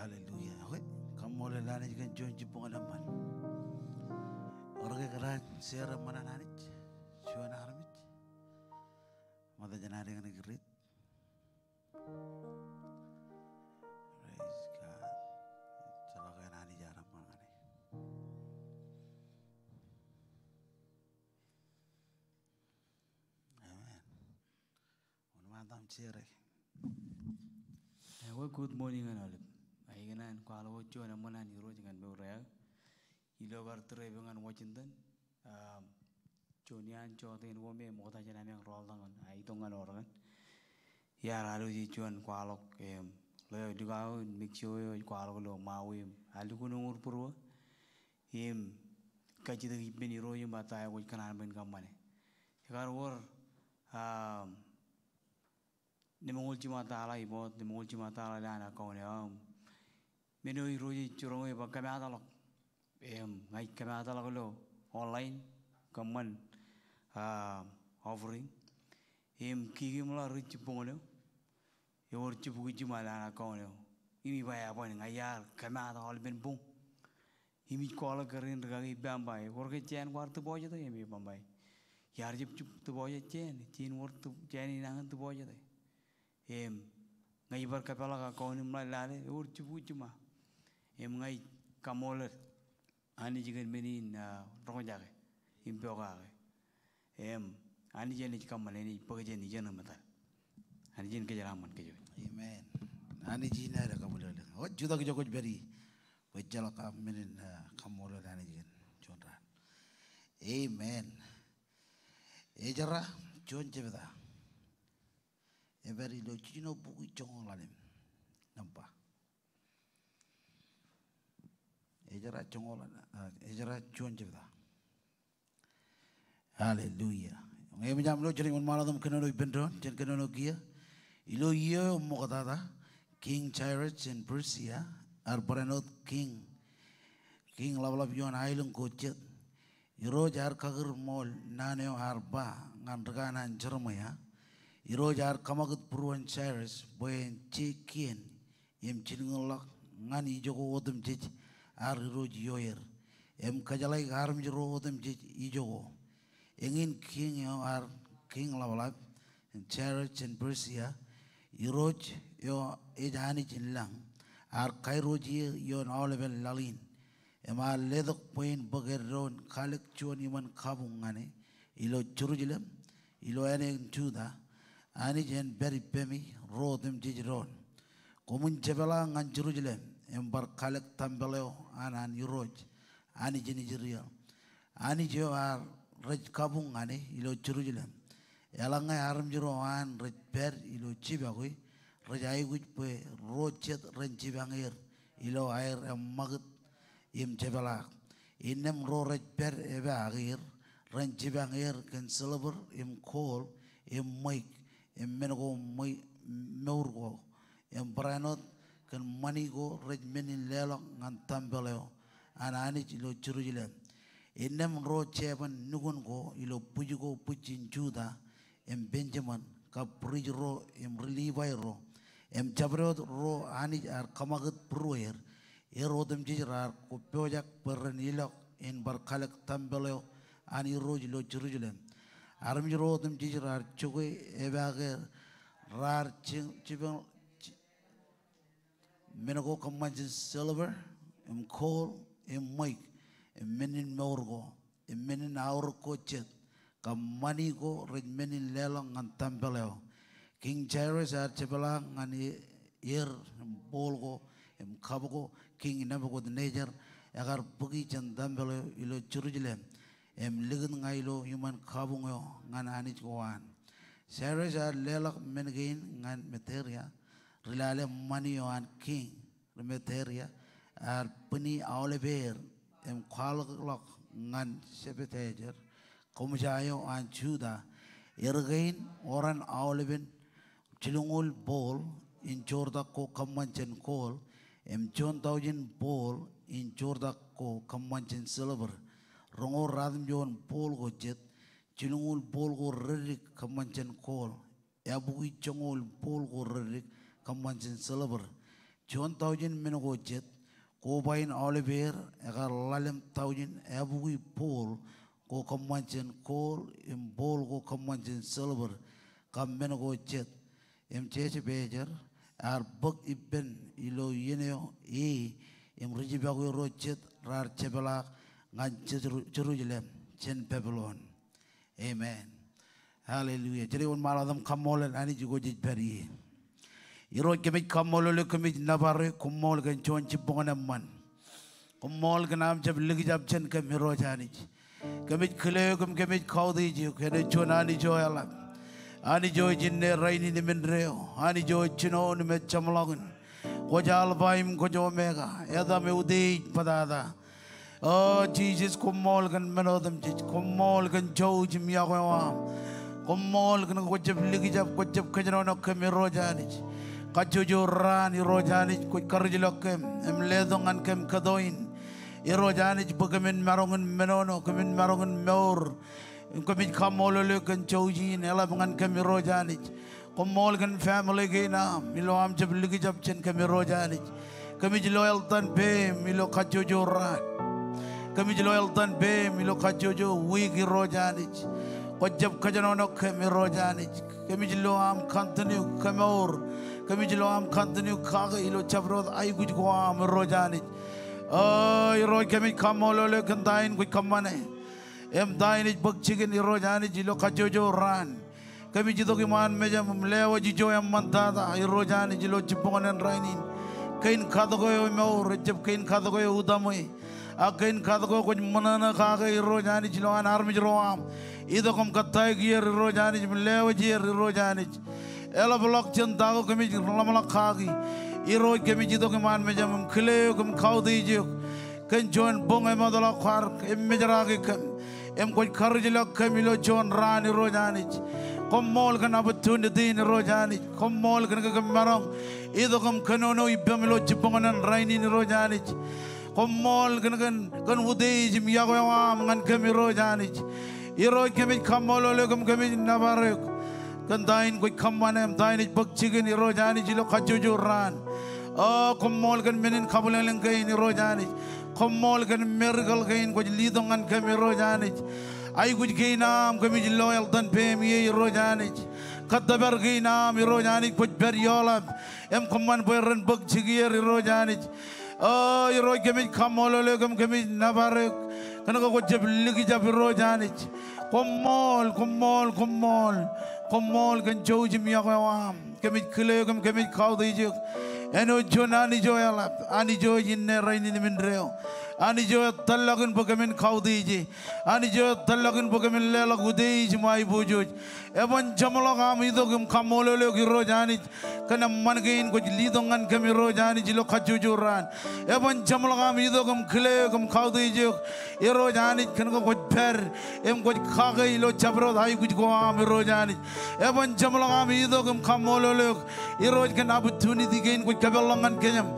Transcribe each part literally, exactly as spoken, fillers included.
Hallelujah. Okay. Kaṃṃoolol Anij kōn juon jibboñ in eṃṃan. Ewōr ke kōtaan share eṃṃan an Anij? Juon armej. Ṃokta jān ad eñin kireet. Praise God. Ejjeḷọk an Anij ear eṃṃan ñan e. Amen. Wōnṃaantak im share e. Ewōr good morning ñan aolep. Ij kōṇaan kwaḷọk wōt juon eṃṃan an Irooj ñan mour eo aō. Ilo kar trip eo ñan Washington, um, juon iaan jọteen ko me ṃokta jān ameañ rọọltok ñan, a itok ñan Oregon. Iar alwōj juon kwaḷọk, im, ḷeo likao in Mexico eo ej kwaḷọk ilo Maui im, a lukkuun uñūr būruō. Im, kajjitōk ippān Irooj im ba ta eo kwōj kōṇaan bwe in kōṃṃane. Ekar wōr, um, ṇemeñoul jiṃa taḷa iboot, ṇemeñoul jiṃa taḷa ilo an account eo aō. Men eo Irooj ej jiroñ e bwe kōmaatḷọk. Im, ña ij kōmaatḷọk ilo online, kōṃṃan, ah, offering. Im, kiiō im ḷak ri jibboñ eo, ewōr jibukwi jiṃa ilo an account eo. Im, ij ba eban, ña iar kōmaat aolepen boñ. Im ij kwaḷọk kōrā in rikaki ippa im ba, ewōr ke jān kwaar deposit e? Im ej ba, iar jab deposit jān, ejjañin wōr, jān in nañin deposit e. Im, ña ij bar kōpeḷḷọk account im ḷak lale, ewōr jibukwi jiṃa. Im, ña ij kaṃṃoolol Anij kōn men in, ah, roñjake im pokake. Im, Anij enaaj kōṃṃane, enaaj bōk jān ijeṇ im etal. Anij en kōjeraaṃṃan kōj. Amen. Anij in ad kabwilōñlōñ. O, jutak ijo kwōj pād ie. Bwe ejjeḷọk aṃ men in, ah, kaṃṃoolol Anij kōn juon raan. Amen. Ejra juon jebta. Ej pād ilo jiljino bukwi joñoul ḷalem. Nōṃba. Ejra joñoul, ah, Ejra juon jebta. Hallelujah. Ñe eṃōj aṃ lo, jen wōnṃaanḷọk im kōnono ippān doon, jen kōnono kiiō. Ilo iiō eo ṃoktata, King Cyrus in Persia ear barāinwōt king, king ḷapḷap ioon aelōñ ko jet. Irooj ear kakūrṃool naan eo ear ba ñan rikanaan Jeremaia. Irooj ear kōṃakūt būruon Cyrus bwe en je kien im jilkinḷọk ñan ijoko otemjej ear Irooj ioer, im kōjeḷāik armej ro otemjej ijoko. Eñin king eo ear king ḷapḷap, Cyrus in Persia, Irooj eo ej Anij in lañ, ear kairooj eō ioon aolepen laḷ in. Im ear letok bwe in bōk eddo in kalōk juon iṃōn kabuñ ñan e ilo Jerusalem, ilo āne in Juda. Anij en pād ippemi ro otemjej doon. Koṃwin jepḷaak ñan Jerusalem im bar kalōk tempel eo an an Irooj, Anij in Israel, Anij eo ear rej kabuñ ñan e ilo Jerusalem. Eḷaññe armej ro an rej pād ilo jipọkwe rej aikuj bwe ro jet ren jipañ er ilo aer eṃṃakūt im jepḷaak. Innām ro rej pād epaake er ren jipañ er kōn silver im gold im ṃweiuk im men ko ṃwe-, mour ko im barāinwōt kōn ṃani ko rej men in leḷọk ñan tempel eo an Anij ilo Jerusalem. Innām ro jeban nukun ko ilo bwij ko bwijin Juda im Benjamin, kab priest ro im ri-Livai ro, im jabdewōt ro Anij ear kōṃakūt būrueer, er otemjej raar pojak bwe ren ilọk in bar kalōk tempel eo an Irooj ilo Jerusalem. Armej ro otemjej raar jokwe epaake er, raar ji-, jipañ, ji-, men ko kōṃṃan jān silver im gold im ṃweiuk im men in mour ko im men in aorōk ko jet, kab ṃani ko rej men in leḷọk ñan tempel eo. King Cyrus ear jepḷaak ñan e-, er im bowl ko im kab ko King Nebuchadnezzar ekar bōki jān tempel eo ilo Jerusalem im likūt ña ilo iṃōn kabuñ eo ñan Anij ko an. Cyrus ear leḷọk men kein ñan Meteria, ri lale ṃani eo an king, ri Meteria, ear bwini aolepeer im kwaḷọk ḷọk ñan Sepetejer, koṃjā eo an Juda. Er kein oran aolepen jilñuul bowl in joortak ko kōṃṃan jān gold, im juon tọujin bowl in joortak ko kōṃṃan jān silver. Roñoul ratimjuon bowl ko jet, jilñuul bowl ko reddik kōṃṃan jān gold, eabukwi joñoul bowl ko reddik kōṃṃan jān silver. juon taujin men ko jet, koba in aolepeer ekar ḷalem taujin abuki pool ko kōṃṃan jān gold im pool ko kōṃṃan jān silver, kab men ko jet. Im Jepejer ear bōk ippān ilo iien eo e, im ri jibakwe ro jet raar jepḷaak ñan Jeru-, Jerusalem jān Babilon. Amen. Hallelujah. Jen wōnṃaanḷọk im kaṃṃoolol Anij ko jej pād ie. Irooj, kōmij kaṃṃoolol eok, kōmij nōbar eok, koṃṃool kōn juon jibboñōn eṃṃan. Koṃṃool kōn aṃ jab likjab jān kōm, Irooj Anij. Kōmij kile eok im kōmij koutiej eok, āinwōt juon Anij eo eḷap, Anij eo ej inne, rainin im indeeo, Anij eo ej jinoin im ej jeṃḷọkin. Kwōj Alpa im kwōj Omega, etaṃ eutiej bōtata. O Jisōs, koṃṃool kōn men otemjej, koṃṃool kōn jouj im iọkwe eo aṃ. Koṃṃool kōn ke kwōj jab likjab, kwōj jab kōjenolọk kōm, Irooj Anij. Kajjojo raan, Irooj Anij, kwōj karuj ḷọk kōm im letok ñan kōm kōto in, Irooj Anij, bwe kōmin maroñ in menono, kōmin maroñ in mour. Im kōmij kaṃṃoolol eok kōn jouj in eḷap ñan kōm, Irooj Anij. Koṃṃool kōn family kein aṃ ilo aṃ jab likjab jān kōm, Irooj Anij. Kōmij lo eltan peiṃ ilo kajjojo raan. Kōmij lo eltan peiṃ ilo kajjojo wiik, Irooj Anij. Kwōj jab kōjenolọk kōm, Irooj Anij. Kōmij lo aṃ continue kemour. Kōmij lo aṃ continue kake ilo jabdewōt aikuj ko aṃ, Irooj Anij. O Irooj, kōmij kaṃṃoolol eok kōn ta in kwōj kōṃṃane im ta in ej bōk jikin, Irooj Anij, ilo kajjojo raan. Kōmij itok iṃaan mejaṃ im lewōj ijo eṃṃantata, Irooj Anij, ilo jibboñōn in rainin. Kein katōk eo emour, ejjab kein katōk eo utaṃwe. A kein katōk eo kwōj ṃōṇōṇō kake, Irooj Anij, ilowaan armej ro aṃ. Itok im kōttāik er, Irooj Anij, im lewōj er, Irooj Anij. Eḷapḷọk jān ta ko kōmij ḷōmṇak kaki. Irooj, kōmij itok iṃaan mejaṃ im kile eok im koutiej eok kōn juon boñ eṃootḷọk kwaar im mejraki kōm im kwōj karuj ḷọk kōm ilo juon raan, Irooj Anij. Koṃṃool kōn opportunity in, Irooj Anij. Koṃṃool kōn ke kōm maroñ itok im kōnono ippaṃ ilo jibboñōn in rainin, Irooj Anij. Koṃṃool kōn, kōn, kōn utiej im iọkwe eo aṃ ñan kōm, Irooj Anij. Irooj, kōmij kaṃṃoolol eok im kōmij nōbar eok kōn ta in kwōj kōṃṃane im ta in ej bōk jikin, Irooj Anij, ilo kajjojo raan. O, koṃṃool kōn men in kabwilōñlōñ kein, Irooj Anij. Koṃṃool kōn miracle kein kwōj letok ñan kōm, Irooj Anij. Aikuj kein aṃ kōmij lo eltan peiṃ ie, Irooj Anij. Kōttōpar kein aṃ, Irooj Anij, kwōj pād eoḷap im kōṃṃan bwe ren bōk jikier, Irooj Anij. O Irooj, kōmij kaṃṃoolol eok im kōmij nōbar eok kōn ke kwōj jab likjab, Irooj Anij. Koṃṃool, koṃṃool, koṃṃool. Koṃṃool kōn jouj im iọkwe eo aṃ. Kōmij kile eok im kōmij koutiej eok āinwōt juon Anij eo eḷap, Anij eo ej inne, rainin im indeeo, Anij eo ej tōllọkin bwe kōmin koutiej e, Anij eo ej tōllọkin bwe kōmin leḷọk utiej im aiboojoj. Eban jeṃḷọk aṃ itok im kaṃṃoolol eok, Irooj Anij, kōn eṃṃan kein kwōj letok ñan kōm, Irooj Anij, ilo kajjojo raan. Eban jeṃḷọk aṃ itok im kile eok im koutiej eok, Irooj Anij, kōn ke kwōj pād im kwōj kake ilo jabdewōt aikuj ko aṃ, Irooj Anij. Eban jeṃḷọk aṃ itok im kaṃṃoolol eok, Irooj, kōn opportunity kein kwōj kōpeḷḷọk ñan kōjām.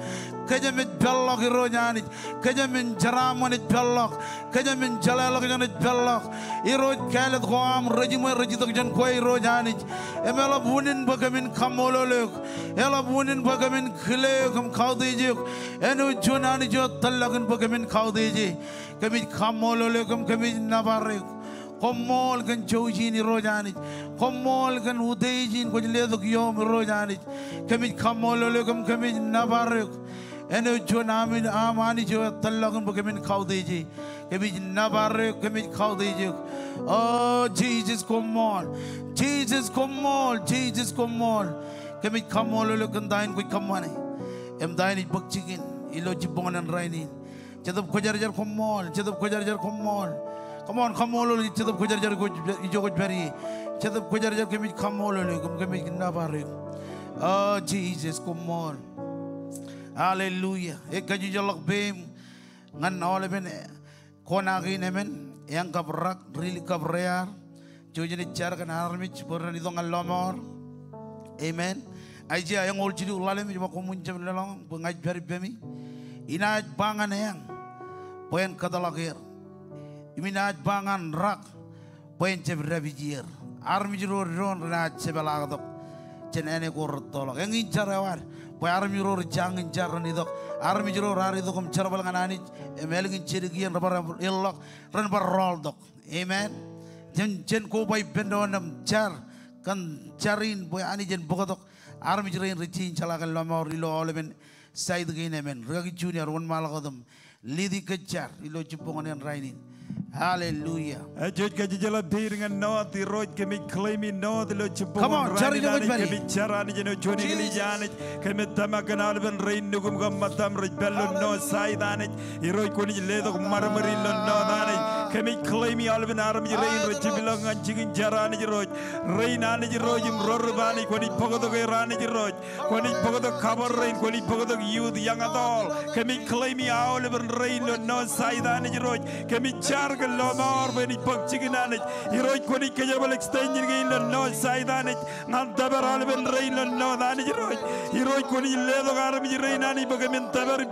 Kōjām ej peḷḷọk, Irooj Anij. Kōjām in jeraaṃṃan ej peḷḷọk. Kōjām in jeḷāḷọkjeṇ ej peḷḷọk. Irooj, kāālōt ko aṃ rejiṃwe rej itok jān kwe, Irooj Anij. Im eḷap unin bwe kōmin kaṃṃoolol eok. Eḷap unin bwe kōmin kile eok im koutiej eok āinwōt juon Anij eo ej tōllọkin bwe kōmin koutiej e. Kōmij kaṃṃoolol eok im kōmij nōbar eok. Koṃṃool kōn jouj in, Irooj Anij. Koṃṃool kōn utiej in kwōj letok ioom, Irooj Anij. Kōmij kaṃṃoolol eok im kōmij nōbar eok āinwōt juon aṃ, aṃ Anij eo ej tōllọkin bwe kōmin koutiej e. Kōmij nōbar eok, kōmij koutiej eok. O Jisōs, koṃṃool. Jisōs, koṃṃool. Jisōs, koṃṃool. Kōmij kaṃṃoolol eok kōn ta in kwōj kōṃṃane im ta in ej bōk jikin ilo jibboñōn in rainin. Jetōb Kwōjarjar, koṃṃool. Jetōb Kwōjarjar, koṃṃool. Come on, kaṃṃoolol Jetōb Kwōjarjar ijo kwōj pād ie. Jetōb Kwōjarjar, kōmij kaṃṃoolol eok im kōmij nōbar eok. O Jisōs, koṃṃool. Hallelujah. Ej kajjitōk ḷọk peiṃ ñan aolepen, eh, kona kein emān, eañ kab rak, rilik kab rear. Jouj im jar kōn armej bwe ren itok ñan lọmọọr. Amen. Aiseia eñoul jilu ḷalem ej ba, koṃwin jab lōḷñọñ bwe ña ij pād ippemi. Inaaj ba ñan eañ bwe en kōtḷọk er. Im inaaj ba ñan rak bwe en jab dāpij er. Armej ro doon renaaj jepḷaaktok jān āne ko rettoḷọk. Eñin jar eo ad. Bwe armej ro rej jañin jar ren itok. Armej ro raar itok im jerbal ñan Anij im ālikin jidik iien rebar erḷọk ren bar rọọltok. Amen. Jen, jen koba ippān doon im jar kōn jar in bwe Anij en bōktok armej rein rej jañin jeḷā kōn lọmọọr ilo aolepen side kein. Amen. Rikaki Junior, wōnṃaanḷọk wōt im lead e kōj jar ilo jibboñōn in rainin. Hallelujah. Ej jej kajjeḷā peiṃ ñan North, Irooj kōmij claim i North ilo jibboñōn rainin. Come on, jar ijo kōj pād ie. Kōmij jar Anij āinwōt juon eklejia Anij. Kōmij tōmak kōn aolepen rein nukūm kab ṃōttam rej pād ilo North side Anij. Irooj kwōnaaj letok ṃadṃōd in ilo North Anij. Kōmij claim i aolepen armej rein rej jepḷọk ñan jikin jar Anij Irooj. Rein Anij Irooj im ro rip Anij kwōnaaj bōktok er Anij Irooj. Kwōnaaj bōktok kabōḷ rein, kwōnaaj bōktok youth, young adult. Kōmij claim i aolepen rein ilo North side Anij Irooj. Kōmij jar kōn lọmọọr bwe enaaj bōk jikin Anij. Irooj kwōnaaj kōjerbal extension kein ilo North side Anij. Ñan tōpar aolepen rein ilo North Anij Irooj. Irooj kwōnaaj letok armej rein Anij bwe kōmin tōpar,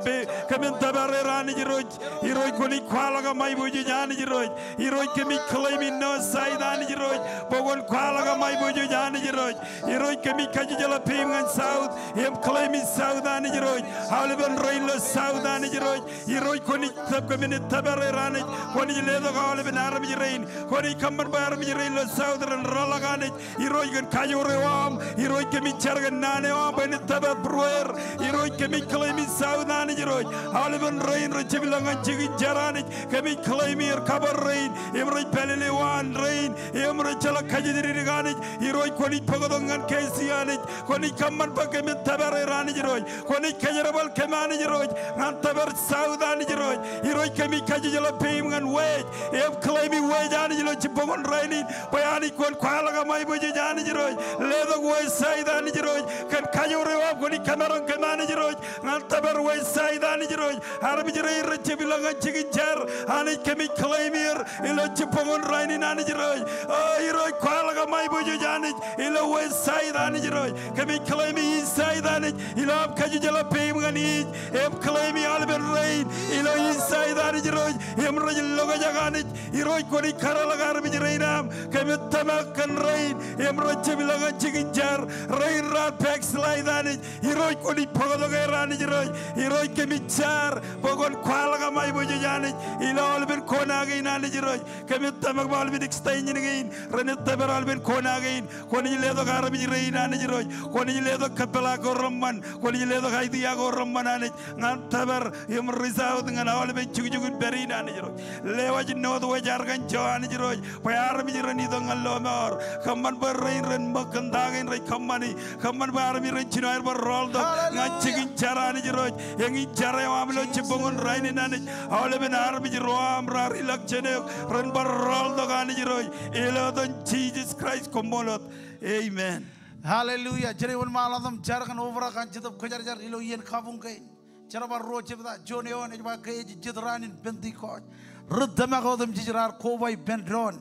kōmin tōpar er Anij Irooj. Irooj kwōnaaj kwaḷọk aṃ aiboojoj Anij Irooj. Irooj kōmij claim i North side Anij Irooj. Bwe kwōn kwaḷọk aṃ aiboojoj Anij Irooj. Irooj kōmij kajjeḷā peiṃ ñan South. Im claim i South Anij Irooj. Aolepen rein ilo South Anij Irooj. Irooj kwōnaaj tōp, kōmin tōpar er Anij. Kwōnaaj letok aolepen armej rein. Kwōnaaj kōṃṃan bwe armej rein ilo South ren rōḷọk Anij. Irooj kōn kajoor eo aṃ, Irooj kōmij jar kōn naan eo aṃ, bwe en tōpar būrueir. Irooj kōmij claim i South Anij Irooj. Aolepen rein rej jepḷọk ñan jikin jar Anij, kōmij claim er kabōḷ rein, im rej pālele waan rein, im rej jeḷā kajjitōk Anij. Irooj kwōnaaj bōktok ñan K C Anij, kwōnaaj kōṃṃan bwe kōmin tōpar er Anij Irooj. Kwōnaaj kōjerbal kōm Anij Irooj, ñan tōpar South Anij Irooj. Irooj kōmij kajjeḷā peiṃ ñan West, im claim i West Anij ilo jibboñōn rainin, bwe Anij kwōn kwaḷọk aṃ aiboojoj Anij Irooj. Letok West side Anij Irooj, kōn kajoor eo aṃ kwōnaaj kōmaroñ kōm Anij Irooj, ñan tōpar West side Anij Irooj. Armej rein rej jepḷọk ñan jikin jar, Anij kōmij claim er, ilo jibboñōn rainin Anij Irooj. O Irooj kwaḷọk aṃ aiboojoj Anij, ilo West side Anij Irooj. Kōmij claim i East side Anij, ilo aṃ kajjeḷā peiṃ ñan East, im claim i aolepen rein, ilo East side Anij Irooj, im rej lokjak Anij, Irooj kwōnaaj kōtḷọk armej rein aṃ, kōmij tōmak kōn rein, im rej jepḷọk ñan jikin jar, rein raar backslide Anij, Irooj kwōnaaj bōktok er Anij Irooj, Irooj kōmij jar, bwe kwōn kwaḷọk aṃ aiboojoj Anij, ilo aolepen kona kein Anij Irooj, kōmij tōmak bwe aolepen extension kein, renaaj tōpar aolepen kona kein, kwōnaaj letok armej rein Anij Irooj, kwōnaaj letok kōpeḷaak ko reṃṃan, kwōnaaj letok idea ko reṃṃan Anij, ñan tōpar im reach out ñan aolepen jukjuk in pād in Anij Irooj. Lewōj Northwest Arkansas Anij Irooj, bwe armej ren itok ñan lọmọọr. Kōṃṃan bwe rein ren ṃōk kōn ta kein rej kōṃṃani. Kōṃṃan bwe armej ren jino aer bar rọọltok ñan jikin jar Anij Irooj. Eñin jar eo aṃ ilo jibboñōn rainin Anij. Aolepen armej ro aṃ raar ilọk jān eok ren bar rọọltok Anij Irooj. Ilo etan Jisōs Kraist koṃṃool wōt. Amen. Hallelujah. Jen wōnṃaanḷọk im jar kōn obrak an Jetōb Kwōjarjar ilo iien kabuñ kein. Jerbal ruo jebta, juon eoon ej ba ke ej jet raan in Pentekost. Ri tōmak otemjej raar koba ippān doon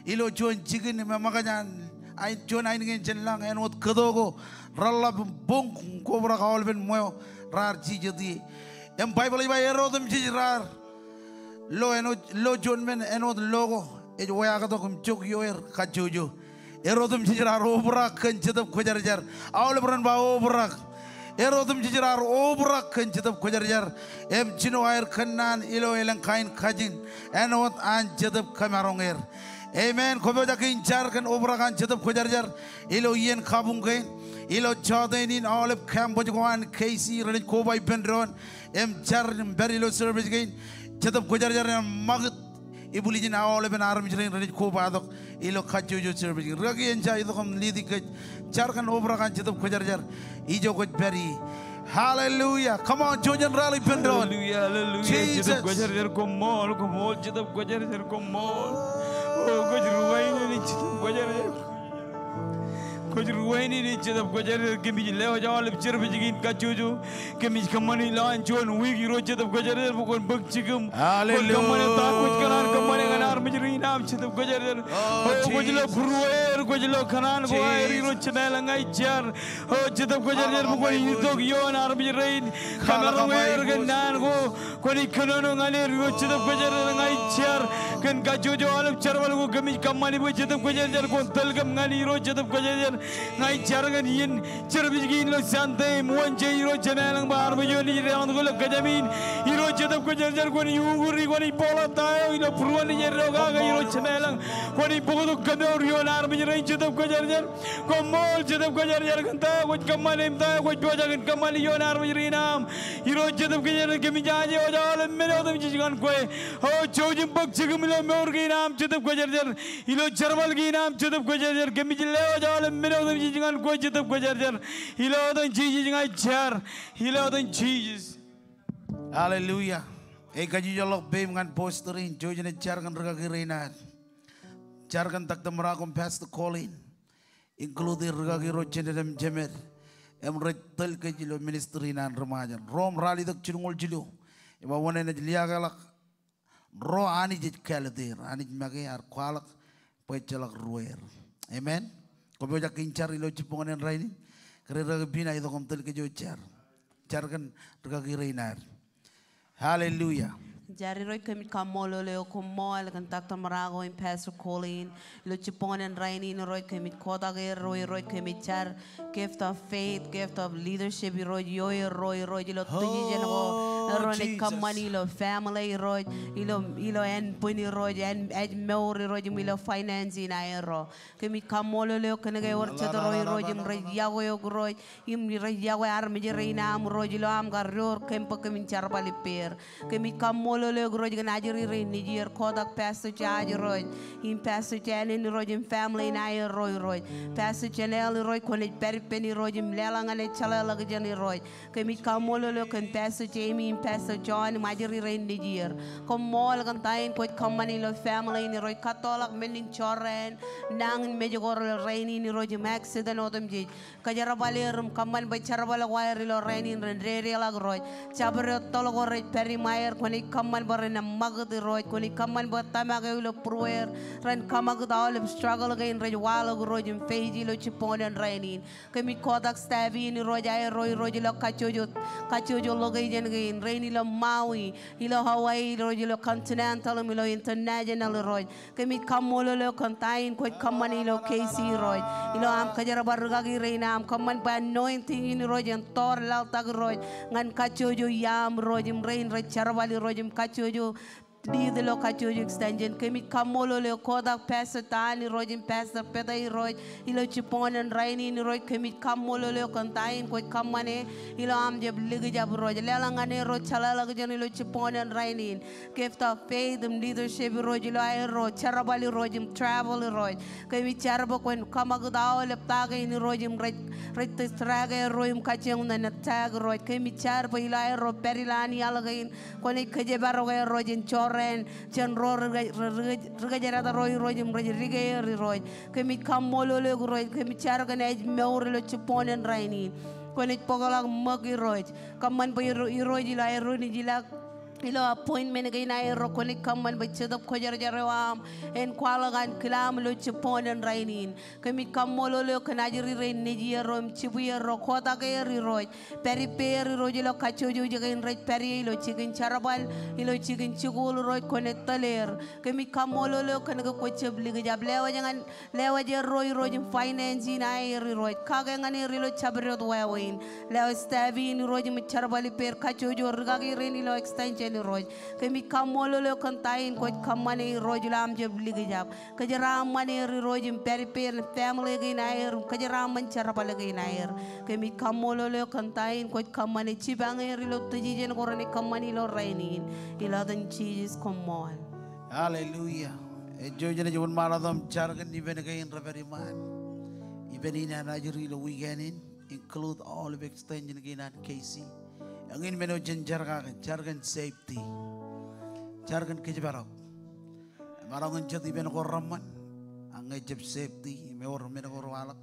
ilo juon jikin im eṃōkaj an, ain, juon ainikien jān lañ āinwōt kōto ko reḷḷap im boñ kobrak aolepen ṃweo raar jijet ie. Im Baibōḷ ej ba er otemjej raar lo āinwōt, lo juon men āinwōt lo ko ej weaaktok im jok ioer kajjojo. Er otemjej raar obrak kōn Jetōb Kwōjarjar. Aolep ren ba obrak. Er otemjej raar obrak kōn Jetōb Kwōjarjar. Im jino aer kōnnaan ilo elōñ kain kajin āinwōt an Jetōb kōmaroñ er. Amen. Kwōpojak in jar kōn obrak an Jetōb Kwōjarjar ilo iien kabuñ kein. Ilo jọteen in aolep campus ko an K C renaaj koba ippān doon im jar im pād ilo service kein. Jetōb Kwōjarjar en ṃakūt ibwiljin aolepen armej rein renaaj kobatok ilo kajjojo service kein. Rikaki en ja itok im lead e kōj jar kōn obrak an Jetōb Kwōjarjar ijo kwōj pād ie. Hallelujah. Come on, jen rally ippān doon. Hallelujah, hallelujah. Jesus. Jetōb Kwōjarjar koṃṃool, koṃṃool, Jetōb Kwōjarjar koṃṃool. O, kwōj ruwainene Jetōb Kwōjarjar. Kwōj ruwainene Jetōb Kwōjarjar, kōmij lewōj aolep service kein kajjojo. Kōmij kōṃṃani lowaan juon wiik Irooj Jetōb Kwōjarjar bwe kwōn bōk jikūṃ. Hallelujah. Kwōn kōṃṃane ta kwōj kōṇaan kōṃṃane ñan armej rein aṃ Jetōb Kwōjarjar. O, kwōj lo būrueir, kwōj lo kōṇaan ko aer Irooj Jemem ilañ ña ij jar. O Jetōb Kwōjarjar bwe kwōn itok ioon armej rein. Kōmaroñ er kōn naan ko kwōnaaj kōnono ñan er Irooj Jetōb Kwōjarjar ña ij jar. Kōn kajjojo aolep jerbal ko kōmij kōṃṃani bwe Jetōb Kwōjarjar kwōn tōl kōm ñan Irooj Jetōb Kwōjarjar. Ña ij jar kōn iien service kein ilo Sunday im Wednesday, Irooj Jemem ilañ bwe armej eo enaaj deḷọñtok ilo kōjām in, Irooj Jetōb Kwōjarjar kwōnaaj ukuri, kwōnaaj bōkḷọk ta eo ilo būruon eo ej eddo kake, Irooj Jemem ilañ, kwōnaaj bōktok kōmour ioon armej rein Jetōb Kwōjarjar. Koṃṃool Jetōb Kwōjarjar kōn ta eo kwōj kōṃṃane im ta eo kwōj pojak in kōṃṃane ioon armej rein aṃ. Irooj Jetōb Kwōjarjar, kōmij aje wōj aolep men otemjej ñan kwe. O jouj im bōk jikiṃ ilo mour kein aṃ Jetōb Kwōjarjar. Ilo jerbal kein aṃ Jetōb Kwōjarjar, kōmij lewōj aolep men otemjej ñan kwe Jetōb Kwōjarjar. Ilo etan Jisōs ña ij jar. Ilo etan Jisōs. Hallelujah. Ej kajjojo ḷọk peiṃ ñan pastor in, jouj jen jar kōn rikaki rein ad. Jar kōn Doctor Murako im Pastor Colleen. Include rikaki ro, jined im jemed, im rej tōl kōj ilo ministry in an ri Ṃajeḷ. Rom ralitōk jilñoul jilu. Ej ba wōn enaaj liaakḷọk ro Anij ej kāālōt er, Anij make ear kwaḷọk bwe ejjeḷọk ruōer. Amen. Kwōpojak in jar ilo jibboñōn in rainin? Kōrā rikaki Pina, itok im tōl kōj ilo jar. Jar kōn rikaki rein ad. Hallelujah. Jar Irooj, kōmij kaṃṃoolol eok koṃṃool kōn Doctor Murako im Pastor Colleen. Ilo jibboñōn in rainin Irooj, kōmij kotak erro Irooj, kōmij jar gift of faith, gift of leadership Irooj, ioerro Irooj, ilo decision ko erro naaj kōṃṃani ilo family Irooj, ilo, ilo ānbwin Irooj, ān, ājmour Irooj, im ilo finance in aerro. Kōmij kaṃṃoolol eok kōnke ewōr jet ro Irooj im rej yokwe eok Irooj, im rej yokwe armej rein aṃ Irooj, ilo aṃ kar door kōm bwe kōmin jerbal ippāer. Kōmij kaṃṃoolol eok Irooj kōn ajri rein nejier, kotak Pastor George Irooj, im Pastor Janet Irooj, im family in aerro Irooj. Pastor Janelle Irooj, kwōnaaj pād ippān Irooj, im leḷọk ñan e jeḷāḷọkjeṇ Irooj. Kōmij kaṃṃoolol eok kōn Pastor Jamie im Pastor John im ajri rein nejier. Koṃṃool kōn ta in kwōj kōṃṃane ilo family in Irooj, kattoḷọk men in jorrāān nañinmej ko ilo rainin Irooj, im accident otemjej. Kōjerbal er im kōṃṃan bwe jerbal ko aer ilo rainin ren dedeḷọk Irooj. Jabdewōt toḷ ko rej pād iṃaer, kwōnaaj kōṃṃan bwe ren ṃakūt Irooj, kwōnaaj kōṃṃan bwe tōmak eo ilo būrueer ren kōṃakūt aolep struggle kein rej waḷọk Irooj im face ilo jibboñōn in rainin. Kōmij kotak staff in Irooj, aerro Irooj ilo kajjojo, kajjojo location kein, rein ilo Maui, ilo Hawaii Irooj, ilo continental im ilo international Irooj. Kōmij kaṃṃoolol eok kōn ta in kwōj kōṃṃane ilo K C Irooj, ilo aṃ kōjerbal rikaki rein aṃ, kōṃṃan bwe anointing in Irooj en tōr laḷtak Irooj ñan kajjojo iaam Irooj, im rein rej jerbal Irooj, im kajjojo lead ilo kajjojo extension. Kōmij kaṃṃoolol eok, kotak Pastor Tan Irooj im Pastor Peter Irooj ilo jibboñōn in rainin Irooj. Kōmij kaṃṃoolol eok kōn ta in kwōj kōṃṃane ilo aṃ jab likjab Irooj. Leḷọk ñan erro jeḷāḷọkjeṇ ilo jibboñōn in rainin. Gift of faith im leadership Irooj ilo aerro jerbal Irooj im travel Irooj. Kōmij jar bwe kwōn kōṃakūt aolep ta kein Irooj im rej, rej distract erro im kajjioñ ñan attack Irooj. Kōmij jar bwe ilo aerro pād ilowaan iaḷ kein, kwōnaaj kōjparok erro jān jorrāān, jān ro ri, ri, ri, rikōjdat ro Irooj im rej dike er Irooj. Kōmij kaṃṃoolol eok Irooj, kōmij jar kōn ājmour ilo jibboñōn in rainin. Kwōnaaj bōkḷọk ṃōk Irooj. Kōṃṃan bwe Irooj, Irooj ilo aerro naaj ilọk ilo appointment kein aerro, kwōnaaj kōṃṃan bwe Jetōb Kwōjarjar eo aṃ en kwaḷọk ankilaṃ ilo jibboñōn in rainin. Kōmij kaṃṃoolol eok kōn ajri rein nejier ro im jibwierro, kotak er Irooj. Pād ippāer Irooj ilo kajjojo kein rej pād ie, ilo jikin jerbal, ilo jikin jikuuḷ Irooj, kwōnaaj tōl er. Kōmij kaṃṃoolol eok kōnke kwōj jab likjab, lewōj ñan, lewōj erro Irooj im finance in aer Irooj. Kake ñan er ilo jabdewōt wāween. Lewōj staff in Irooj im jerbal ippāer kajjojo rikaki rein ilo extension Irooj. Kōmij kaṃṃoolol eok kōn ta in kwōj kōṃṃane Irooj ilo aṃ jab likjab. Kōjeraaṃṃan er Irooj im pād ippāer family kein aer im kōjeraaṃṃan jerbal kein aer. Kōmij kaṃṃoolol eok kōn ta in kwōj kōṃṃane, jipañ er ilo decision ko renaaj kōṃṃane ilo rainin. Ilo etan Jisōs, koṃṃool. Hallelujah. Ej jouj jen wōnṃaanḷọk im jar kōn ippān kein rej pād iṃaan. Ippān in an ajri ilo weekend in, include aolep extension kein an K C. Eñin men eo jen jar kake, jar kōn safety. Jar kōn kōjparok. Emaroñ in jet ippān ko reṃṃan, ak ñe ejab safety, im ewōr men ko rewaḷọk,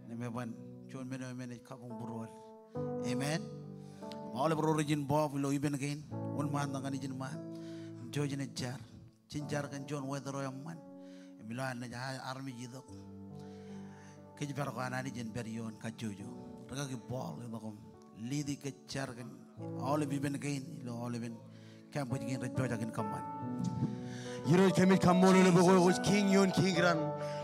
im eban juon men eo emān ej kabuñ būruod. Amen. Im aolep ro rej involve ilo ippān kein, wōnṃaanḷọk ñan ijin ṃaan. Im jouj jen jar. Jen jar kōn juon weather eo eṃṃan. Im ilo an naaj a-, armej itok, kōjparok an Anij en pād ioon kajjojo. Rikaki Paul, itok im lead e kōj jar kōn aolep ippān kein ilo aolepen campus kein rej pojak in kōṃṃan. Irooj, kōmij kaṃṃoolol eok bwe kwōj kiiñ ioon kiiñ kōn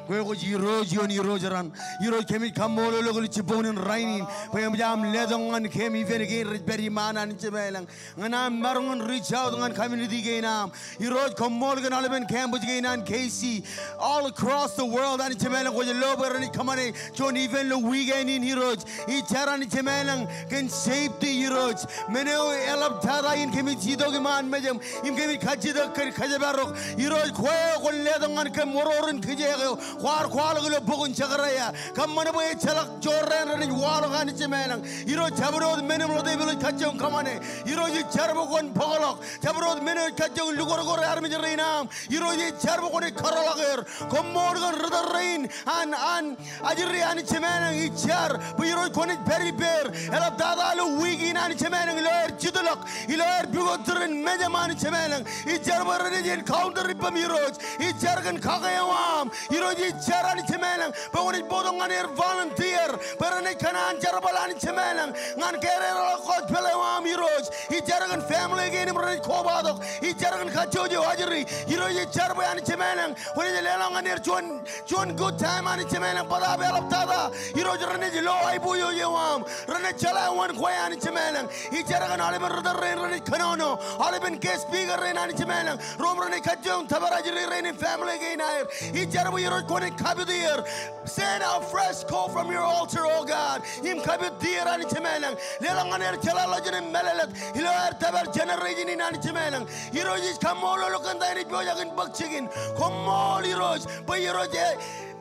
Kwe kwōj Irooj ioon irooj raṇ. Irooj kōmij kaṃṃoolol eok ilo jibboñōn in rainin bwe eṃōj aṃ letok ñan kōm ippān kein rej pād iṃaan Anij Jemām ilañ. Ñan aṃ maroñ in reach out ñan community kein aṃ. Irooj koṃṃool kōn aolepen campus kein an K C all across the world Anij Jemām ilañ, kwōj lo bwe renaaj kōṃṃane juon event ilo weekend in Irooj. Ij jar Anij Jemām ilañ kōn safety Irooj. Men eo eḷaptata in kōmij itok iṃaan mejaṃ im kōmij kajjitōk kōn kōjparok. Irooj kwe kwōn letok ñan kōm oror in kijeek eo kwaar kwaḷọk ilo bok in Zekaraia. Kōṃṃan bwe ejjeḷọk jorrāān renaaj waḷọk Anij Jemām ilañ. Irooj jabdewōt men im ḷote im ilo kajjioñ kōṃṃane. Irooj ij jar bwe kwōn bōkḷọk. Jabdewōt men eo ej kajjioñ lukorkor armej rein aṃ. Irooj ij jar bwe kwōnaaj kōtḷọk er. Koṃṃool kōn ritōl rein an, an ajri Anij Jemām ilañ, ij jar bwe Irooj kwōnaaj pād ippāer. Eḷaptata ilo wiik in Anij Jemām ilañ, ilo aer jitḷọk, ilo aer pukot tūrin mejaṃ Anij Jemām ilañ. Ij jar bwe renaaj encounter ippaṃ Irooj. Ij jar kōn kake eo aṃ. Irooj ij jar Anij Jemām ilañ bwe kwōnaaj bōktok ñan er volunteer bwe renaaj kōṇaan jerbal Anij Jemām ilañ ñan kōrā ḷọk gospel eo aṃ Irooj. Ij jar kōn family kein im renaaj kobatok. Ij jar kōn kajjojo ajri. Irooj ij jar bwe Anij Jemām ilañ kwōnaaj leḷọk ñan er juon, juon good time Anij Jemām ilañ bōtaab eḷaptata. Irooj renaaj lo aiboojoj eo aṃ. Renaaj jeḷā wōn kwe Anij Jemām ilañ. Ij jar kōn aolepen ritōl rein renaaj kōnono. Aolepen guest speaker rein Anij Jemām ilañ. Ro im renaaj kajjioñ tōpar ajri rein im family kein aer. Ij jar bwe Irooj kwōnaaj kapit er. Send a fresh coal from your altar, O God. Im kapit er Anij Jemām ilañ. Leḷọk ñan er jeḷāḷọkjeṇ im mālōtlōt ilo aer tōpar generation in Anij Jemām ilañ. Irooj ij kaṃṃoolol eok kōn ta enaaj pojak in bōk jikin. Koṃṃool Irooj bwe Irooj e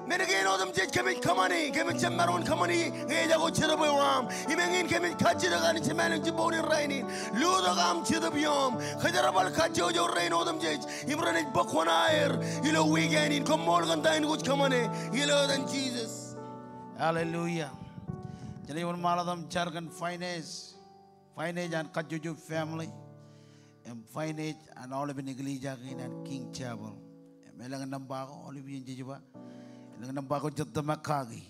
men kein otemjej kōmij kōṃṃani, kōmij jab maroñ in kōṃṃani ñe ejako jetōb eo aṃ. Im eñin kōmij kajjitōk Anij Jemām ilañ jibboñōn in rainin. Lutōk aṃ Jetōb ioṃ. Kōjerbal kajjojo rein otemjej im renaaj bōk kuṇaer ilo weekend in. Koṃṃool kōn ta eṇ kwōj kōṃṃane ilo etan Jisōs. Hallelujah. Jenaaj wōnṃaanḷọk im jar kōn finance. Finance an kajjojo family im finance an aolepen eklejia kein an King Chapel. Im elōñ nōṃba ko, aolep iien jej ba, elōñ nōṃba ko jej tōmak kaki.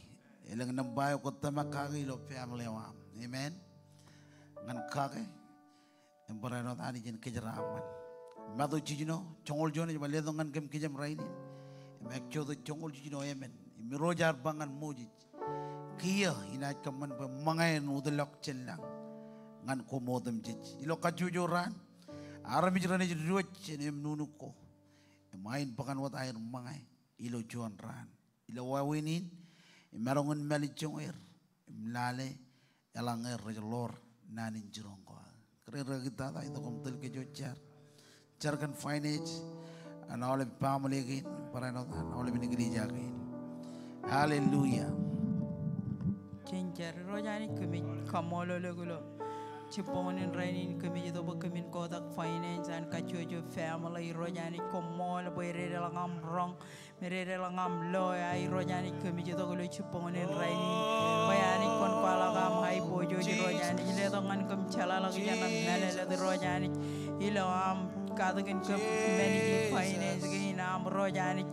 Elōñ nōṃba eo kwōj tōmak kaki ilo family eo aṃ. Amen. Ñan kake im barāinwōt Anij en kōjeraaṃṃan. Matu jiljino joñoul juon ej ba letok ñan kōm kijem rainin. Im Eksodos joñoul jiljino emān. Im Irooj ear ba ñan Moses, kiiō inaaj kōṃṃan bwe ṃōñā en utḷọk jān lañ ñan koṃ otemjej. Ilo kajjojo raan, armej renaaj diwōj jān eṃ nuknuk ko im ain bōkan wōt aer ṃōñā ilo juon raan. Ilo wāween in, imaroñ in mālejjoñer im lale eḷaññe rej ḷoor naan in jiroñ ko aō. Kōrā rikaki tata, itok im tōl kōj jar. Jar kōn finance an aolep family kein, barāinwōt an aolepen eklejia kein. Hallelujah. Jen jar. Irooj Anij, kōmij kaṃṃoolol eok ilo jibboñōn in rainin. Kōmij itok bwe kōmin kotak finance an kajjojo family. Irooj Anij, koṃṃool bwe ededeḷọk aṃ roñ im ededeḷọk aṃ loe. Irooj Anij, kōmij itok ilo jibboñōn in rainin bwe Anij kwōn kwaḷọk aṃ aiboojoj. Irooj Anij, letok ñan kōm jeḷāḷọkjeṇ im mālōtlōt Irooj Anij ilo aṃ katakin kōm manage finance kein aṃ Irooj Anij.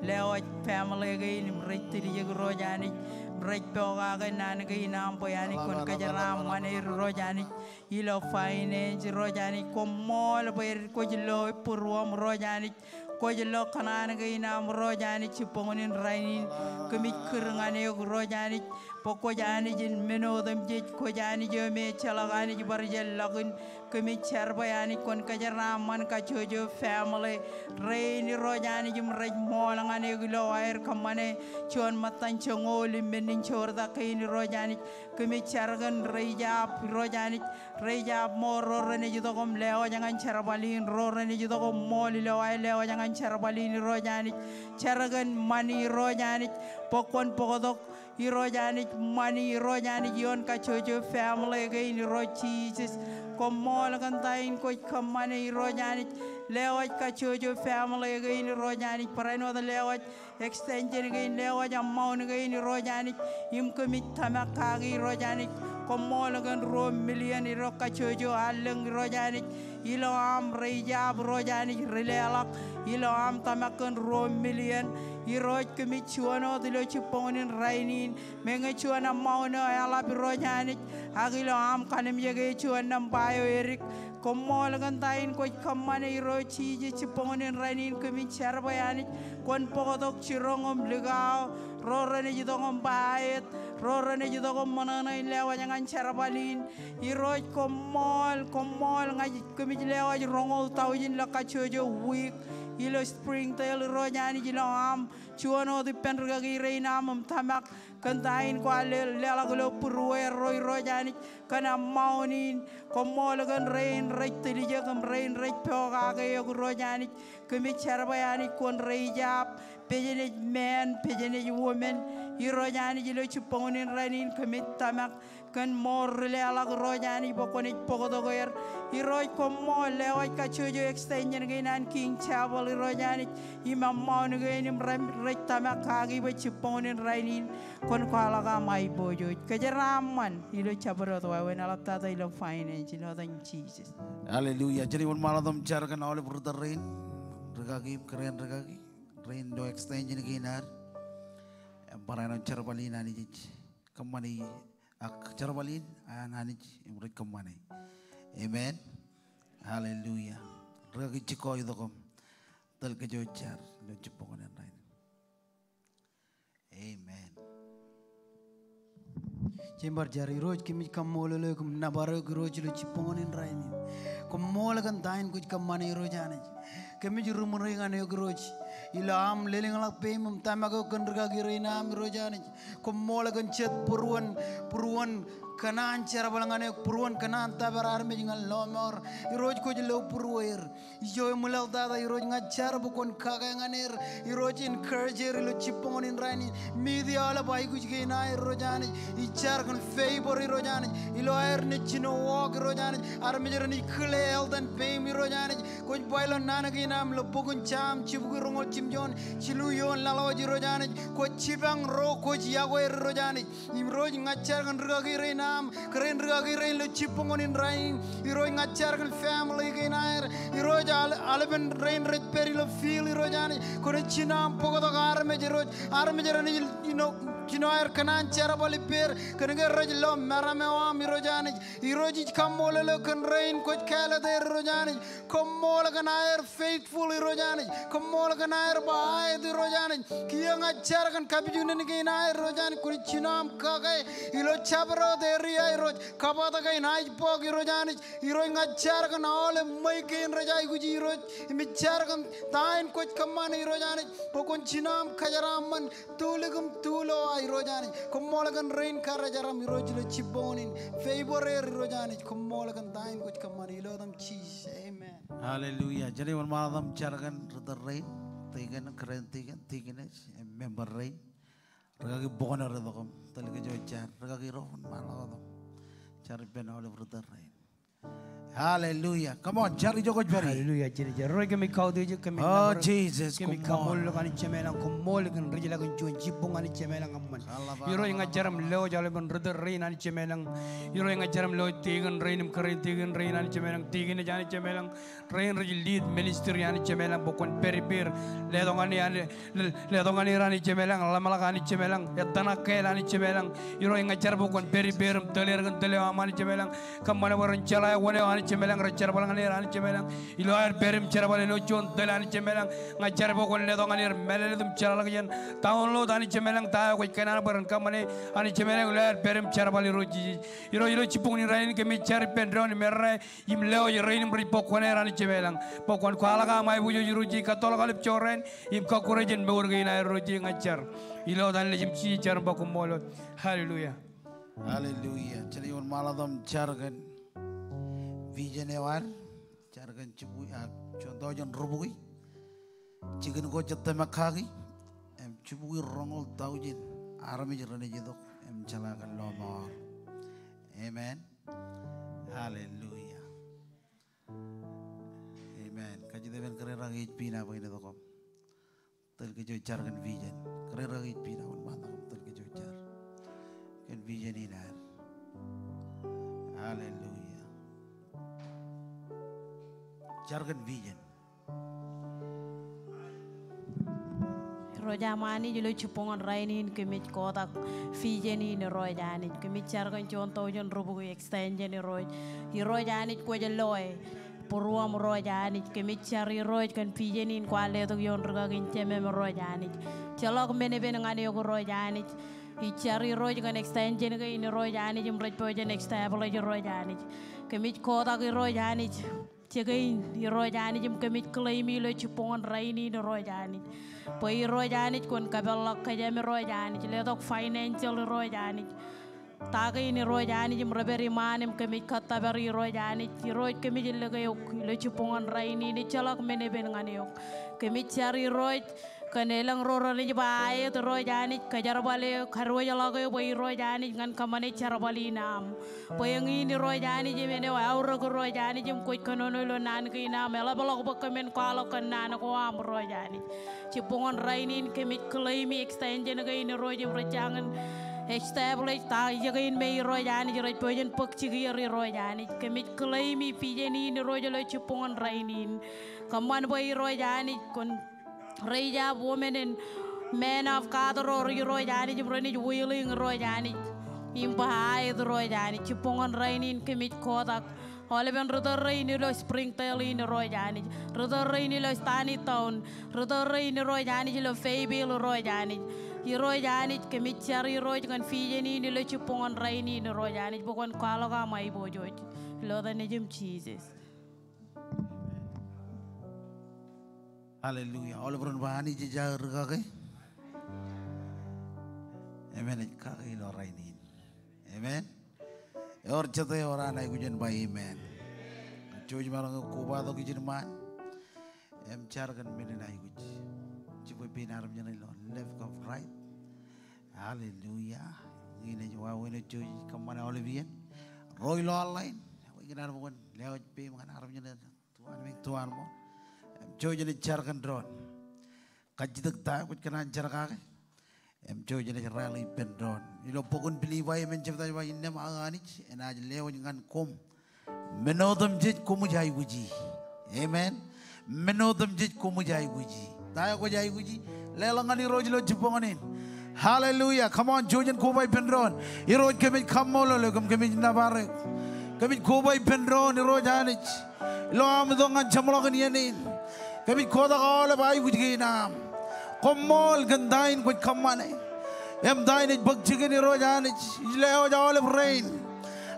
Lewōj family kein im rej tiljek Irooj Anij, im rej pokake naan kein aṃ bwe Anij kwōn kōjeraaṃṃan er Irooj Anij. Ilo finance Irooj Anij, koṃṃool bwe kwōj lo būruōṃ Irooj Anij. Kwōj lo kōṇaan kein aṃ Irooj Anij jibboñōn in rainin. Kōmij kūr ñan eok Irooj Anij bwe kwōj Anij in men otemjej, kwōj Anij eo me ejjeḷọk anij bar jān ḷọkin. Kōmij jar bwe Anij kwōn kōjeraaṃṃan kajjojo family rein Irooj Anij im rej ṃool ñan eok ilo aer kōṃṃane juon ṃōttan joñoul im men in joortak kein Irooj Anij. Kōmij jar kōn rej jab Irooj Anij, rej jab ṃool ro renaaj itok im lewōj ñan jerbal in, ro renaaj itok im ṃool ilo aer lewōj ñan jerbal in Irooj Anij. Jar kōn ṃani Irooj Anij bwe kwōn bōktok Irooj Anij, ṃani Irooj Anij ioon kajjojo family kein Irooj Jisōs. Koṃṃool kōn ta in kwōj kōṃṃane Irooj Anij. Lewōj kajjojo family kein Irooj Anij, barāinwōt lewōj extension kein, lewōj amount kein Irooj Anij. Im kōmij tōmak kaki Irooj Anij, koṃṃool kōn ruo million ilo kajjojo allōñ Irooj Anij. Ilo aṃ rej jab Irooj Anij ri leḷọk ilo aṃ tōmak kōn ruo million. Irooj kōmij juon wōt ilo jibboñōn in rainin. Meñe juon amount eo eḷap Irooj Anij, ak ilo aṃ kanimjeke juon nōṃba eo edik, Koṃṃool kōn ta in kwōj kōṃṃane Irooj Jisōs jibboñōn in rainin. Kōmij jar bwe Anij kwōn bōktok jiroñ im likao, ro renaaj itok im ba aet, ro renaaj itok im ṃōṇōṇō in lewōj ñan jerbal in. Irooj koṃṃool, koṃṃool ña kōmij lewōj roñoul taujin ilo kajjojo wiik ilo Springdale Irooj Anij ilo aṃ juon wōt ippān rikaki rein aṃ im tōmak kōn ta in kwaar le-, leḷọk ilo būrueer ro Irooj Anij kōn amount in. Koṃṃool kōn rein rej tiljek im rein rej pokake eok Irooj Anij. Kōmij jar bwe Anij kwōn raise up businessmen, businesswomen Irooj Anij ilo jibboñōn in rainin. Kōmij tōmak kōn ṃool ri leḷọk Irooj Anij bwe kwōnaaj bōktok er. Irooj koṃṃool, lewōj kajjojo extension kein an King Chapel Irooj Anij im amount kein im rej, rej tōmak kaki bwe jibboñōn in rainin kwōn kwaḷọk aṃ aiboojoj. Kōjeraaṃṃan ilo jabdewōt wāween eḷaptata ilo finance ilo etan Jisōs. Hallelujah. Jen wōnṃaanḷọk im jar kōn aolep ri tōl rein, rikaki im kōrā in rikaki rein ilo extension kein ad. Im barāinwōt jerbal in Anij ej kōṃṃane, ak jerbal in an Anij im rej kōṃṃane. Amen. Hallelujah. Rikaki Jikko, itok im tōl kōj jar ilo jibboñōn in rainin. Amen. Jen bar jar. Irooj, kōmij kaṃṃoolol eok im nōbar eok Irooj ilo jibboñōn in rainin. Koṃṃool kōn ta in kwōj kōṃṃane Irooj Anij. Kōmij ri ṃuri ñan eok Irooj ilo aṃ lelōñḷọk peiṃ im tōmak eok kōn rikaki rein aṃ Irooj Anij. Koṃṃool kōn jet būruon, būruon kōṇaan jerbal ñan eok, būruon kōṇaan tōpar armej ñan lọmọọr. Irooj kwōj lo būrueer. Ijo im ḷọk tata Irooj ña ij jar bwe kwōn kake ñan er. Irooj encourage er ilo jibboñōn in rainin. Meet e aolep aikuj kein aer Irooj Anij. Ij jar kōn favor Irooj Anij ilo aer naaj jino walk Irooj Anij. Armej renaaj kile health and peiṃ Irooj Anij. Kwōj ba ilo naan kein aṃ ilo bok in Sam jibukwi roñoul jimjuon, jilu eoon laḷwōj Irooj Anij. Kwōj jipañ ro kwōj yokwe er Irooj Anij. Im Irooj ña ij jar kōn rikaki rein aṃ, kōrā in rikaki rein ilo jibboñōn in rainin. Irooj ña ij jar kōn family kein aer. Irooj al-, aolepen rein rej pād ilo field Irooj Anij. Kwōnaaj jino aṃ bōktok armej Irooj. Armej renaaj, you know, jino aer kōṇaan jerbal ippāer. Kōnke rej lo meram eo aṃ Irooj Anij. Irooj ij kaṃṃoolol eok kōn rein kwōj kāālōt er Irooj Anij. Koṃṃool kōn aer faithful Irooj Anij. Koṃṃool kōn aer ba aet Irooj Anij. Kiiō ña ij jar kōn kapijuknen kein aer Irooj Anij. Kwōnaaj jino aṃ kake ilo jabdewōt area Irooj. Kabatak in aij bọọk Irooj Anij. Irooj ña ij jar kōn aolep ṃweiuk kein rej aikuji Irooj. Im ij jar kōn ta in kwōj kōṃṃane Irooj Anij. Bwe kwōn jino aṃ kōjeraaṃṃan tulik im tulowa Irooj Anij. Koṃṃool kōn rein kar ej jar aṃ Irooj ilo jibboñōn in. Favor er Irooj Anij. Koṃṃool kōn ta in kwōj kōṃṃane ilo etan Jisōs. Amen. Hallelujah. Jen wōnṃaanḷọk im jar kōn ri tōl rein, tikōn, kōrā in tikōn, tikōn ej, im member rein. Rikaki Boknor, itok im tōl kōj jar. Rikaki Ro, wōnṃaanḷọk im jar ippān aolep ri tōl rein. Hallelujah. Come on, jar ijo kwōj pād ie. Hallelujah. Jen jar. Irooj kōmij kautiej eok, kōmij Oh, nōbar eok, Jesus, kōmij koṃṃool. Kaṃṃoolol eok Anij Jemem ilañ, koṃṃool kōn ri jeḷā kōn juon jibboñ Anij Jemem ilañ eṃṃan. Irooj ña ij jar im lewōj aolepen ri tōl rein Anij Jemem ilañ. Irooj ña ij jar im lewōj tikōn rein im kōrā in tikōn rein Anij Jemem ilañ. Tikōn ej Anij Jemem ilañ. Rein rej lead ministry Anij Jemem ilañ bwe kwōn pād ippāer. Letok ñan er Anij, letok ñan er Anij Jemem ilañ, ḷōmṇak Anij Jemem ilañ, ettōṇak kāāl Anij Jemem ilañ. Irooj ña ij jar bwe kwōn pād ippāer im tōl er kōn tōl eo aṃ Anij Jemem ilañ. Kōṃṃan bwe ren jeḷā wōn eo Anij Jemem ilañ rej jerbal ñan er Anij Jemem ilañ. Ilo aer pād im jerbal ilo juon tōl Anij Jemem ilañ. Ña ij jar bwe kwōn letok ñan er mālōtlōt im jeḷāḷọkjeṇ. Download Anij Jemem ilañ ta eo kwōj kōṇaan bwe ren kōṃṃane Anij Jemem ilañ ilo aer pād im jerbal Irooj Jisōs. Irooj ilo jibboñ in rainin kōmij jar ippān doon im errā im lewōj rein im rej bōk kuṇaer Anij Jemem ilañ. Bwe kwōn kwaḷọk aṃ aiboojoj Irooj Jisōs, kōttoḷọk aolep jorrāān im kọkkure jān mour kein aer Irooj Jisōs ña ij jar. Ilo etan Nejūṃ Jisōs ij jar im ba koṃṃool wōt. Hallelujah. Hallelujah. Jen wōnṃaanḷọk im jar kōn vision eo ad. Jar kōn jibukwi, ah, juon taujin rubukwi. Jikin ko jej tōmak kaki. Im jibukwi roñoul taujin armej renaaj itok im jeḷā kōn lọmọọr. Amen. Hallelujah. Amen. Kajjitōk ippān kōrā in rikaki ej Pina bwe en itok im tōl kōj jar kōn vision. Kōrā in rikaki ej Pina, wōnṃaanḷọk im tōl kōj jar kōn vision in ad. Hallelujah. Jar kōn vision. Irooj am Anij, ilo jibboñōn rainin kōmij kotak vision in Irooj Anij. Kōmij jar kōn juon tọujin rubukwi extension Irooj. Irooj Anij kwōj loe būruōm Irooj Anij. Kōmij jar Irooj kōn vision in kwaar letok ioon rūkaki in jemem Irooj Anij. Ejjeḷọk men epen ñan eok Irooj Anij. Ij jar Irooj kōn extension kein Irooj Anij im rej pojak in establish Irooj Anij. Kōmij kotak Irooj Anij. Jeke in Irooj Anij im kōmij claim ilo jibboñōn rainin Irooj Anij. Bwe Irooj Anij kwōn kōpeḷḷọk kōjām Irooj Anij. Letok financial Irooj Anij. Ta kein Irooj Anij im rej pād iṃaan im kōmij kōttōpar Irooj Anij. Irooj kōmij lōke eok ilo jibboñōn rainin ejjeḷọk men epen ñan eok. Kōmij jar Irooj kōn elōñ ro renaaj ba aet Irooj Anij, kōjerbal eō, kadiwōjḷọk eō bwe Irooj Anij ñan kōṃṃane jerbal in aṃ. Bwe eñin Irooj Anij im āinwōt aorōk Irooj Anij im kwōj kōnono ilo naan kein aṃ, eḷapḷọk bwe kōmin kwaḷọk kōn naan ko aṃ Irooj Anij. Jibboñōn rainin kōmij claim extension kein Irooj im rej jañin establish ta ijekein me Irooj Anij rej pojak in bōk jikier Irooj Anij. Kōmij claim vision in Irooj ilo jibboñōn rainin. Kōṃṃan bwe Irooj Anij kwōn raise up women and men of God ro Irooj Anij im renaaj willing Irooj Anij im ba aet Irooj Anij. Jibboñōn rainin kōmij kotak aolepen ritōl rein ilo Springdale in Irooj Anij, ritōl rein ilo Stanley Town, ritōl rein Irooj Anij ilo Fayetteville Irooj Anij. Irooj Anij kōmij jar Irooj kōn vision in ilo jibboñōn rainin Irooj Anij bwe kwōn kwaḷọk aṃ aiboojoj. Ilo etan Nejiṃ Jisōs. Hallelujah. Aolep ren ba Anij ej aō rūkaki. Amen. Ej kake ilo rainin. Amen. Ewōr jete ewōr an aikuj en ba amen. Jouj maroñ kobatok ijin ṃaan im jar kōn men in aikuj. Jibwe pein armej ṇe ilo left of right. Hallelujah. Ñe ej wāween eo jouj kōṃṃane aolep iien. Ro ilo online. Ikōṇaan bwe kwōn lewōj peim ñan armej ṇe tuanmej tuanmej. Im jouj jen jar kōn doon. Kajjitōk ta eo kwōj kōṇaan jar kake. Im jouj jen rally ippān doon. Ilo bok in Pilippai emān jebta ej ba, innām aō Anij enaaj lewōj ñan koṃ men otemjej koṃij aikuji. Amen. Men otemjej koṃij aikuji. Ta eo kwōj aikuji, leḷọk ñan Irooj ilo jibboñōn in. Hallelujah. Come on, jouj jen koba ippān doon. Irooj kōmij kaṃṃoolol eok im kōmij nōbar eok. Kōmij koba ippān doon Irooj Anij. Ilo am itok ñan jeṃḷọkin iien in. Kōmij kotak aolep aikuj kein aṃ. Koṃṃool kōn ta in kwōj kōṃṃane. Im ta in ej bōk jikin Irooj Anij. Ij lewōj aolep rein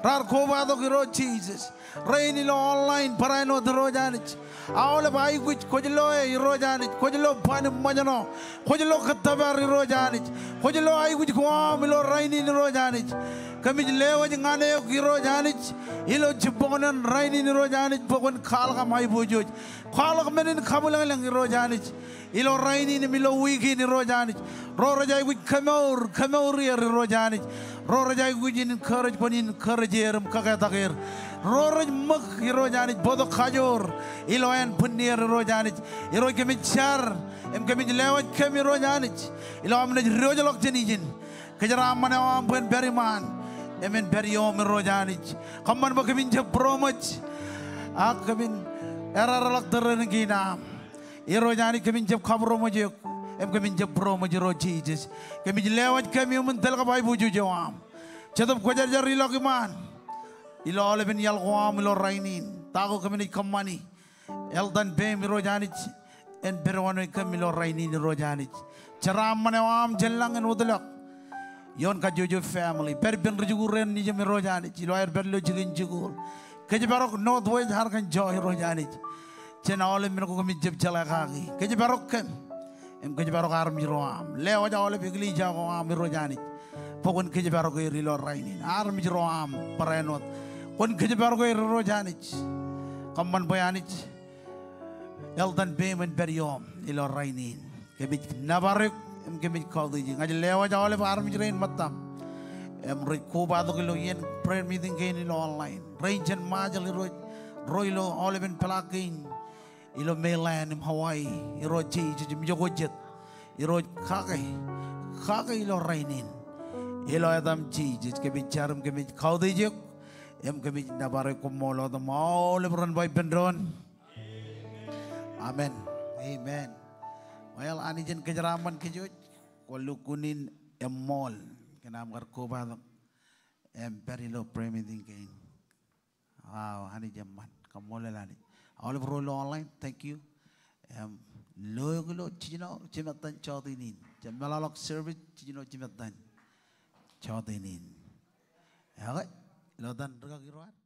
raar kobatok Irooj Jisōs. Rein ilo online barāinwōt Irooj Anij. Aolep aikuj kwōj loe Irooj Anij. Kwōj lo ban im ṃōjṇọ. Kwōj lo kōttōpar Irooj Anij. Kwōj lo aikuj ko aṃ ilo rainin Irooj Anij. Kōmij lewōj ñan eok Irooj Anij. Ilo jibboñōn rainin Irooj Anij bwe kwōn kwaḷọk aṃ aiboojoj. Kwaḷọk men in kabwilōñlōñ Irooj Anij. Ilo rainin im ilo wiik in Irooj Anij. Ro rej aikuj kemour, kemour er Irooj Anij. Ro rej aikuj in encourage kwōn encourage er im kōketak er. Ro rej ṃōk Irooj Anij bōktok kajoor ilo ānbwinnier Irooj Anij. Irooj kōmij jar im kōmij lewōj kōm Irooj Anij. Ilo am naaj diwōjḷọk jān ijin. Kōjeraaṃṃan eo aṃ bwe en pād iṃaan im en pād iom Irooj Anij. Kōṃṃan bwe kōmin jab būroṃōj ak kōmin erarḷọk tōrerein kein aṃ. Irooj Anij kōmin jab kabūroṃōj eok im kōmin jab būroṃōj Irooj Jisōs. Kōmij lewōj kōm iuṃwin tōl kab aiboojoj eo aṃ. Jetōb Kwōjarjar ilọk iṃaan ilo aolepen iaḷ ko aṃ ilo rainin. Ta ko kōm naaj kōṃṃani. Eltan peiṃ Irooj Anij en pād wōnṃaanḷọk kōm ilo rainin Irooj Anij. Jeraaṃṃan eo aṃ jān lañ en wōtlọk ioon kajjojo family. Pād ippān rijikuuḷ rein nejiṃ Irooj Anij ilo aer pād ilo jikin jikuuḷ. Kōjparok Northwest Arkansas Irooj Anij. Jān aolep men ko kōmij jab jeḷā kaki. Kōjparok kōm. Im kōjparok armej ro aṃ. Lewōj aolep eklejia ko aṃ Irooj Anij bwe kwōn kōjparok er ilo rainin. Armej ro aṃ barāinwōt kwōn kōjparok er Irooj Anij. Kōṃṃan bwe Anij eltan peiṃ en pād iom ilo rainin. Kōmij nōbar eok im kōmij kautiej eok. Ña ij lewōj aolep armej rein ṃōttam im rej kobatok ilo iien prayer meeting kein ilo online. Rein jān Ṃajeḷ Irooj, ro ilo aolepen peḷaak kein ilo mainland im Hawaii, Irooj Jisōs im ijoko jet. Irooj kake, kake ilo rainin. Ilo etaṃ Jisōs kōmij jar im kōmij kautiej eok im kōmij nōbar eok. Koṃṃool wōt im aolep ren ba ippān doon. Amen. Amen. Well, Anij en kōjeraaṃṃan kōj wōj, kwō lukkuun in eṃṃool kōn aṃ kar kobatok im pād ilo prayer meeting kein. Wow, Anij eṃṃan. Kaṃṃoolol Anij. Aolep ro ilo online, thank you. Im lo eok ilo jiljino jimettan jọteen in. Jab meḷọkḷọk service jiljino jimettan jọteen in. Okay, ilo etan rikaki ro ad.